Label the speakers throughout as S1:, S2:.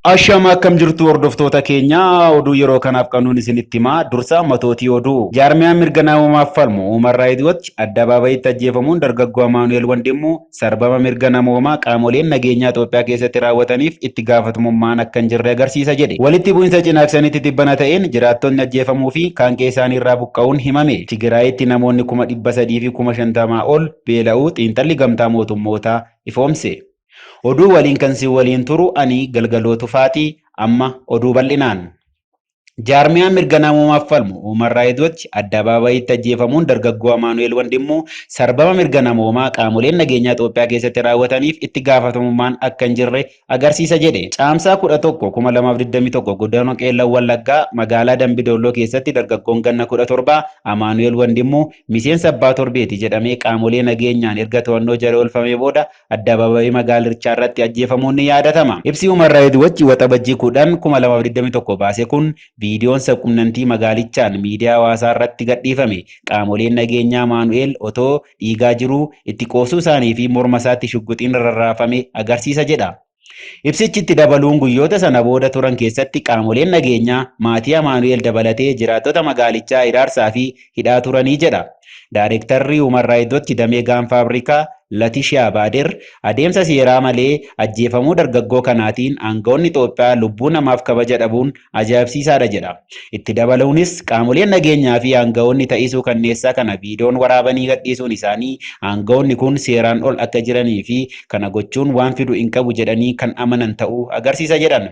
S1: Ashama akkam jirtu hordoftoota keenya, oduu yeroo kanaaf qabnuun isinitti himaa. Dursa matootii oduu. Jaarmiyaan mirga namoomaaf falmu Human Rights Watch addabaabayitti ajjeefamuun dargaggoo Amaanu'eel Wandimmuu sarbama mirga namoomaa qaamoleen nageenyaa Itoophiyaa keessatti raawwataniif itti gaafatamummaan akka hin jirre agarsiisa jedhe. Walitti bu'insa Cinaaksanitti tibbana ta'een jiraattonni ajjeefamuu fi kaan qe'ee isaanii irraa buqqa'uun himame. Tigiraayitti namoonni 350,000 ol beela'uu xiinxalli gamtaa mootummootaa ifoomse. Oduu waliin kan si waliin turu ani Galgaloo Tufaati. Amma oduu bal'inaan. Jaarmiyaan mirga namoomaaf falmu Human Rights Watch addabaabayiitti ajjeefamuun dargaggoo Amaanu'eel Wandimmuu sarbama mirga namoomaa qaamoleen nageenyaa Itoophiyaa keessatti raawwataniif itti gaafatamummaan akka hin jirre agarsiisa jedhe. Caamsaa 11, 2021 Godina Qeellam Wallaggaa magaalaa Dambi Doolloo keessatti dargaggoon ganna 17 Amaanu'eel Wandimmuu miseensa abbaa torbeeti jedhamee qaamolee nageenyaan erga to'annoo jala oolfamee booda addabaabayii magaalichaa irratti ajjeefamuun ni yaadatama. Ibsi Human Rights Watch Waxabajjii 10, 2021 baase kun viidiyoon sabqunnamtii magaalichaan miidiyaa hawaasaa irratti gadhiifame qaamoleen nageenyaa Amaanu'eel otoo dhiigaa jiruu itti qoosuu isaanii fi morma isaatti shugguxiin rarraafame agarsiisa jedha. Ibsichi itti dabaluun guyyoota sana booda turan keessatti qaamoleen nageenyaa maatii Amaanu'eel dabalatee jiraattota magaalichaa hiraarsaa fi hidhaa turanii jedha. Daarektarri Human Rights Watch damee Gaanfa Afrikaa Latishiyaa Baader adeemsa seeraa malee ajjeefamuu dargaggoo kanaatiin aanga'oonni Itoophiyaa lubbuu namaaf kabaja dhabuun ajaa'ibsiisaadha jedha. Itti dabaluunis qaamoleen nageenyaa fi aanga'oonni ta'isuu kanneessaa kana viidiyoon waraabanii gadhiisuun isaanii aanga'oonni kun seeraan ol akka jiranii fi kana gochuun waan fidu hin qabu jedhanii kan amanan ta'uu agarsiisa jedhan.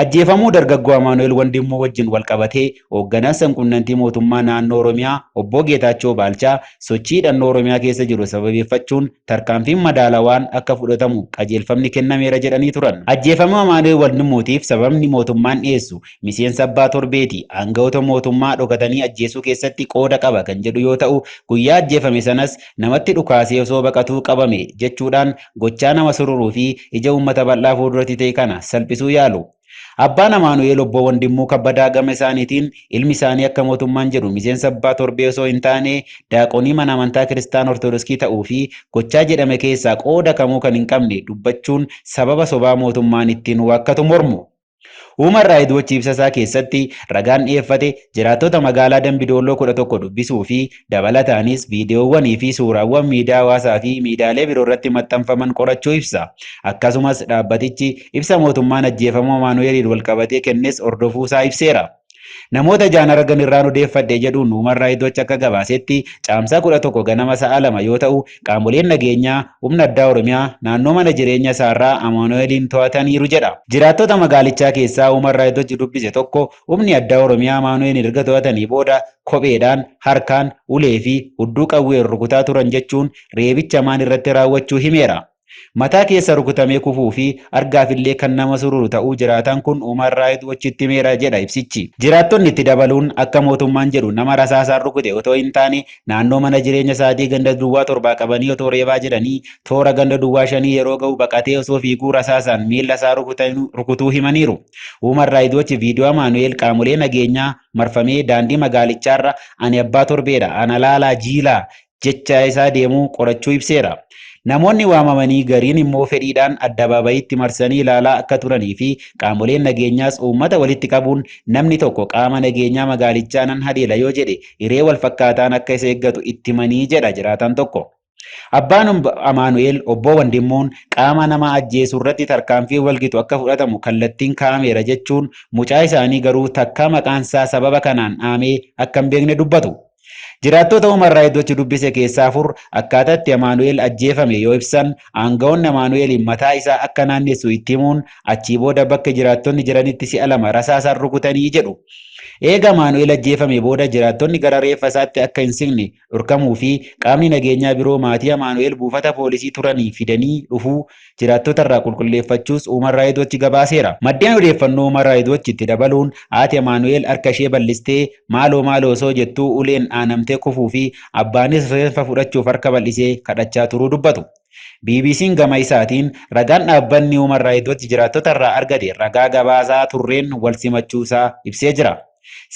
S1: Ajjeefamuu dargaggoo Amaanu'eel Wandimmuu wajjin walqabatee hoogganaan sabqunnamtii mootummaa naannoo Oromiyaa obbo Geetaachoo Baalchaa sochii hidhannoo Oromiyaa keessa jiru sababeeffachuun tarkaanfiin madaalawaan akka fudhatamu qajeelfamni kennameera jedhanii turan. Ajjeefamuu Amaanu'eel Wandimmuutiif sababni mootummaan dhiyeessu miseensa abbaa torbeeti, aanga'oota mootummaa dhokatanii ajjeesuu keessatti qooda qaba kan jedhu yoo ta'u, guyyaa ajjeefame sanas namatti dhukaasee osoo baqatuu qabame jechuudhaan gochaa nama sururuu fi ija uummata bal'aa fuulduratti ta'e kana salphisuu yaalu. Abbaan Amaanu'eel obbo Wandimmuu Kabbadaa gama isaaniitiin ilmi isaanii akka mootummaan jedhu miseensa abbaa torbee osoo hin taane daaqonii mana amantaa Kiristaan Ortodoksii ta'uu fi gochaa jedhame keessaa qooda kamuu kan hin qabne dubbachuun sababa sobaa mootummaan ittiin waakkatu mormu. Human Rights Watch ibsa isaa keessatti ragaan dhiyeeffate jiraattota magaalaa Dambi Doolloo 11 dubbisuu fi dabalataanis viidiyoowwanii fi suuraawwan miidiyaa hawaasaa fi miidiyaalee biroo irratti maxxanfaman qorachuu ibsa. Akkasumas dhaabbatichi ibsa mootummaan ajjeefamuu Amaanu'eeliin walqabatee kennes hordofuusaa ibseera. Namoota ijaan argan irraan odeeffadhe jedhuun Human Rights Watch akka gabaasetti Caamsaa 11 ganama sa'a 2 yoo ta'u qaamoleen nageenyaa humna addaa Oromiyaa naannoo mana jireenya isaarraa Amaanu'eeliin to'ataniiru jedha. Jiraattota magaalichaa keessaa Human Rights Watch dubbise tokko humni addaa Oromiyaa Amaanu'eeliin erga to'atanii booda kopheedhaan, harkaan, ulee fi hudduu qawween rukutaa turan jechuun reebicha hamaan irratti raawwachuu himeera. Mataa keessa rukutamee kufuu fi argaafillee kan nama sururu ta'uu jiraataan kun Human Rights Watch'tti himeera jedha ibsichi. Jiraattonni itti dabaluun akka mootummaan jedhu nama rasaasaan rukute otoo hin taane naannoo mana jireenya isaatii ganda duwwaa torbaa qabanii otoo reebaa jiranii toora ganda duwwaa shanii yeroo ga'u baqatee osoo fiiguu rasaasaan miilla isaa rukutuu himaniiru. Human Rights Watch viidiyoo Amaanu'eel qaamolee nageenyaa marfamee daandii magaalichaarra ani abbaa torbeedha ana laalaa jiilaa jechaa isaa deemuu qorachuu ibseera. Namoonni waamamanii gariin immoo fedhiidhaan addabaabayiitti marsanii ilaalaa akka turanii fi qaamoleen nageenyaas uummata walitti qabuun namni tokko qaama nageenyaa magaalichaa nan haleela yoo jedhe hiree walfakkaataan akka isa eeggatu itti himanii jedha jiraataan tokko. Abbaan Amaanu'eel Obboo Wandimmuun qaama nama ajjeesurratti tarkaanfii walgitu akka fudhatamu kallattiin kaa'ameera jechuun mucaa isaanii garuu takkaa maqaansaa sababa kanaan dhahamee akka hin beekne dubbatu. Jiraattota Human Rights Watch dubbise keessaa afur akkaataa itti Amaanu'eel ajjeefame yoo ibsan, aanga'oonni Amaanu'eeliin mataa isaa akka naannessu itti himuun achii booda bakka jiraattonni jiranitti si'a lama rasaasaan rukutanii jedhu. Eega Amaanu'eel ajjeefamee booda jiraattonni gara reeffa isaatti akka hin siqne dhorkamuu fi qaamni nageenyaa biroo maatii Amaanu'eel buufata poolisii turanii fidanii dhufuu jiraattota irraa qulqulleeffachuus Human Rights Watch gabaaseera. Maddeen odeeffannoo Human Rights Watch itti dabaluun haati Amaanu'eel harka ishee bal'istee maaloo maaloo osoo jettuu uleen dhaanamtee kufuu fi abbaanis reenfa fudhachuuf harka bal'isee kadhachaa turuu dubbatu. BBC'n gama isaatiin ragaan dhaabbanni Human Rights Watch jiraattota irraa argate ragaa gabaasaa turreen wal simachuusaa ibsee jira.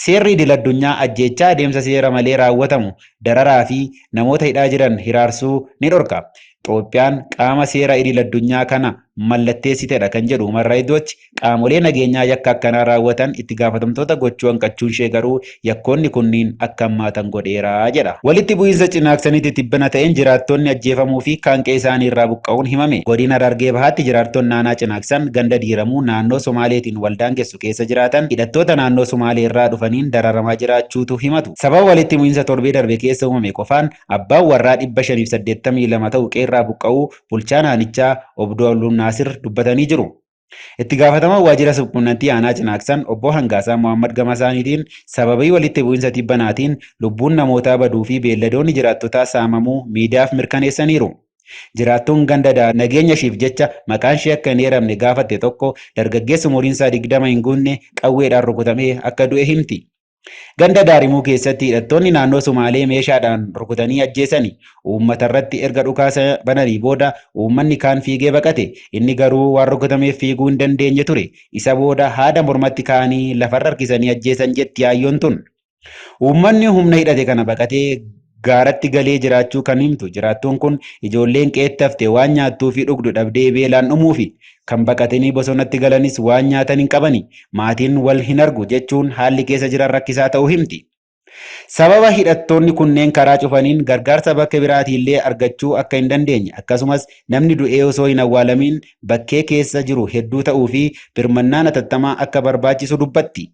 S1: Seerri idil-addunyaa ajjeechaa adeemsa seera malee raawwatamu, dararaa fi namoota hidhaa jiran hiraarsuu ni dhorka. Itoophiyaan qaama seera idil-addunyaa kana mallatteessitedha kan jedhu Human Rights Watch, qaamolee nageenyaa yakka akkanaa raawwatan itti gaafatamtoota gochuu hanqachuun ishee garuu yakkoonni kunniin akka hammaatan godheera jedha. Walitti bu'iinsa Cinaaksanitti tibbana ta'een jiraattonni ajjeefamuu fi kaan qe'ee isaanii irraa buqqa'uun himame. Godina Harargee Bahaatti jiraattonni aanaa Cinaaksan ganda Diiramuu naannoo Somaaleetiin wal daangessu keessa jiraatan hidhattoota naannoo Sumaalee irraa dhufaniin dararamaa jiraachuutu himatu. Sababa walitti bu'iinsa torbee darbe keessa uumame qofaan abbaan warraa 582 ta'u qe'eerraa buqqa'uu bulchaan aanichaa Obbo Abdul Naasir dubbatanii jiru. Itti gaafatamaan waajjira sabquunnamtii aanaa Cinaaksan Obbo Hangaasaa Mohammad gama isaaniitiin sababii walitti bu'iinsa tibbanaatiin lubbuun namootaa baduu fi beelladoonni jiraattotaa saamamuu miidiyaaf mirkaneessaniiru. Jiraattuun ganda nageenya ishiif jecha maqaan ishee akka hin eeramne gaafatte tokko dargaggeessi umuriin isaa 20 hin guunne qawweedhaan rukutamee akka du'e himti. Ganda Daarimuu keessatti hidhattoonni naannoo Sumaalee meeshaadhaan rukutanii ajjeesani. Uummatarratti erga dhukaasa bananii booda uummanni kaan fiigee baqate. Inni garuu waan rukutameef fiiguu hin dandeenye ture. Isa booda haada mormatti kaa'anii lafarra harkisanii ajjeesan jetti yaayyoon tun. Uummanni humna hidhate kana baqatee gaaratti galee jiraachuu kan himtu jiraattuun kun, ijoolleen qe'etti hafte waan nyaattuu fi dhugdu dhabdee beelaan dhumuufi. Kan baqatanii bosonatti galanis waan nyaatan hin qabani. Maatiin wal hin argu jechuun haalli keessa jiran rakkisaa ta'uu himti. Sababa hidhattoonni kunneen karaa cufaniin gargaarsa bakka biraatiillee argachuu akka hin dandeenye, akkasumas namni du'ee osoo hin awwaalamiin bakkee keessa jiru hedduu ta'uu fi birmannaan atattamaa akka barbaachisu dubbatti.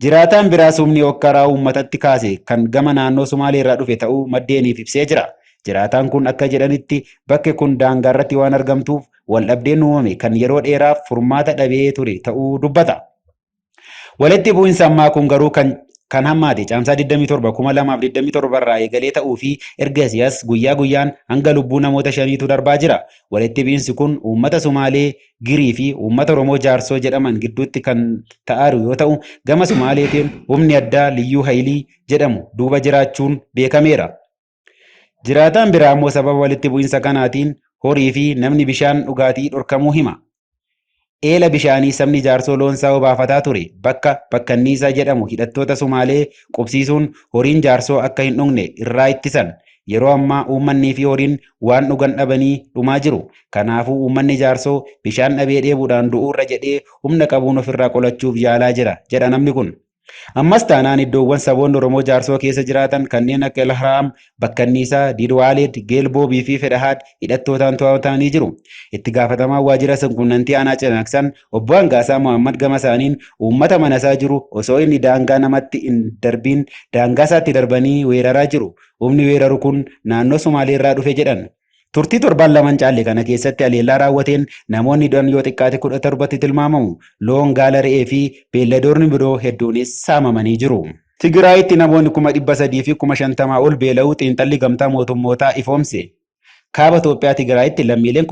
S1: Jiraataan biraas humni hokkaraa uummatatti kaase kan gama naannoo Sumaaleerraa dhufe ta'uu maddeeniif ibsee jira. Jiraataan kun akka jedhanitti bakki kun daangaarratti waan argamtuuf waldhabdeen uumame kan yeroo dheeraaf furmaata dhabee ture ta'uu dubbata. Walitti bu'insa ammaa kun garuu kan hammaate Caamsaa 27, 2027 irraa eegalee ta'uu fi ergasii as guyyaa guyyaan hanga lubbuu namoota shaniitu darbaa jira. Walitti bu'insi kun uummata Sumaalee Girii fi uummata Oromoo Jaarsoo jedhaman gidduutti kan ta'aaru yoo ta'u, gama Sumaaleetiin humni addaa Liyyuu Hayilii jedhamu duuba jiraachuun beekameera. Jiraataan biraa ammoo sababa walitti bu'insa kanaatiin horii fi namni bishaan dhugaatii dhorkamuu hima. Eela bishaanii sabni Jaarsoo loonsaa obaafataa ture bakka Bakkanniisaa jedhamu hidhattoota Sumaalee qubsiisuun horiin Jaarsoo akka hin dhugne irraa ittisan. Yeroo ammaa uummannii fi horiin waan dhugan dhabanii dhumaa jiru. Kanaafuu uummanni Jaarsoo bishaan dhabee dheebuudhaan du'uurra jedhee humna qabuun ofirraa qolachuuf yaalaa jira jedha namni kun. Ammas taanaan iddoowwan saboonni Oromoo Jaarsoo keessa jiraatan kanneen akka Elharaam, Bakkanniisaa, Diidwaaleed, Geelboobii fi Fedhahaad hidhattootaan to'atamanii jiru. Itti gaafatamaan waajjira sabquunnamtii aanaa Cinaaksan Obbo Hangaasaa Mohammad gama isaaniin uummata manasaa jiru osoo inni daangaa namatti hin darbiin daangaasaatti darbanii weeraraa jiru. Humni weeraru kun naannoo Sumaaleerraa dhufe jedhan. Turtii torbaan lama hin caalle kana keessatti haleellaa raawwateen namoonni du'an yoo xiqqaate 17tti tilmaamamu. Loon, gaala, re'ee fi beelladoorni biroo hedduunis saamamanii jiru. Tigraayitti namoonni 350,000 ol beela'uu xiinxalli Gamtaa Mootummootaa ifoomse. Kaaba Itoophiyaa Tigraayitti lammiileen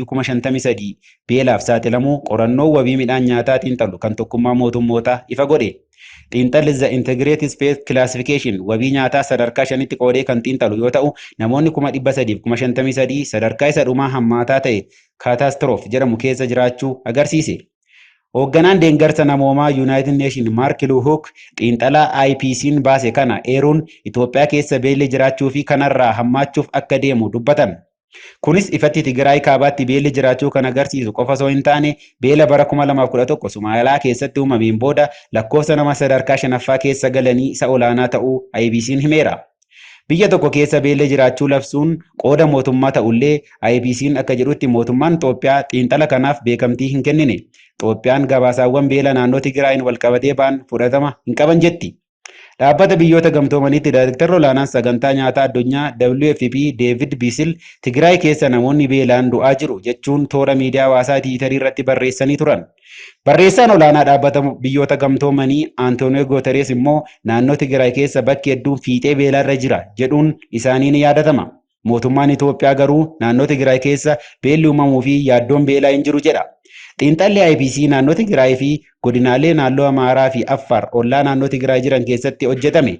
S1: 353,000 beelaaf saaxilamuu qorannoon wabii midhaan nyaataa xiinxalu kan Tokkummaa Mootummootaa ifa godhe. Xiinxalli The Integrated Space Classification wabii nyaataa sadarkaa shanitti qoodee kan xiinxalu yoo ta'u, namoonni 353,000 sadarkaa isa dhumaa hammaataa ta'e catastrophe jedhamu keessa jiraachuu agarsiise. Hoogganaan deeggarsa namoomaa United Nation Mark Lowcock xiinxalaa IPC'n baase kana eeruun Itoophiyaa keessa beelli jiraachuu fi kanarraa hammaachuuf akka deemu dubbatan. Kunis ifatti Tigraay kaabaatti beelli jiraachuu kan agarsiisu qofa osoo hin taane, beela bara 2011 Somaaliyaa keessatti uumameen booda lakkoofsa nama sadarkaa shanaffaa keessa galanii isa olaanaa ta'uu IPC'n himeera. Biyya tokko keessa beelli jiraachuu labsuun qooda mootummaa ta'ullee, IPC'n akka jedhutti mootummaan Itoophiyaa xiinxala kanaaf beekamtii hin kennine. Itoophiyaan gabaasaawwan beela naannoo Tigraayin walqabatee ba'an fudhatama hin qaban jetti. Dhaabbata Biyyoota Gamtoomaniitti Daayirektarri Olaanaan Sagantaa Nyaataa Addunyaa WFP Deevid Biisil Tigraay keessa namoonni beelaan du'aa jiru jechuun toora miidiyaa hawaasaa Tiwiitarii irratti barreessanii turan. Barreessaan Olaanaa Dhaabbata Biyyoota Gamtoomanii Antooniyoo Gooterees immoo naannoo Tigraay keessa bakki hedduun fiixee beelaarra jira jedhuun isaanii ni yaadatama. Mootummaan Itoophiyaa garuu naannoo Tigraay keessa beelli uumamuu fi yaaddoon beelaa hin jiru jedha. Xiinxalli IPC naannoo Tigraay fi godinaalee naannoo Amaaraa fi Affaar ollaa naannoo Tigraay jiran keessatti hojjetame.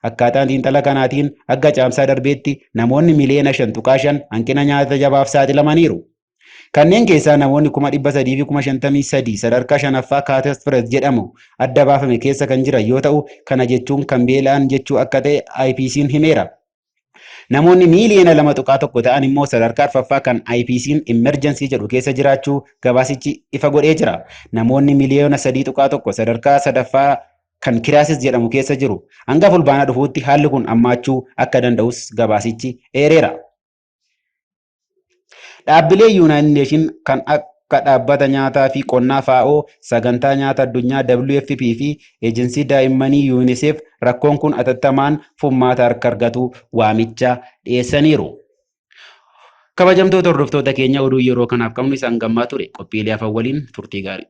S1: Akkaataan xiinxala kanaatiin hanga Caamsaa darbeetti namoonni miliyoona 5.5 hanqina nyaata jabaaf saaxilamaniiru. Kanneen keessaa namoonni 353,000 sadarkaa shanaffaa catastrophe jedhamu adda baafame keessa kan jiran yoo ta'u, kana jechuun kan beela'an jechuu akka ta'e IPC'n himeera. Namoonni miiliyoona 2.1 ta'an immoo sadarkaa arfaffaa kan IPC'n emergency jedhu keessa jiraachuu gabaasichi ifa godhee jira. Namoonni miiliyoona 3.1 sadarkaa sadaffaa kan crisis jedhamu keessa jiru. Hanga Fulbaana dhufuutti haalli kun hammaachuu akka danda'us gabaasichi eereera. Dhaabbilee United Nation kan akka Dhaabbata Nyaataa fi Qonnaa FAO, Sagantaa Nyaata Addunyaa WFP fi Eejensii Daa'immanii UNICEF rakkoon kun atattamaan furmaata akka argatu waamicha dhiyeessaniiru. Kabajamtoota hordoftoota keenya, oduu yeroo kanaaf qabnu isaan gammaa ture. Qophiilee hafan waliin turtii gaarii.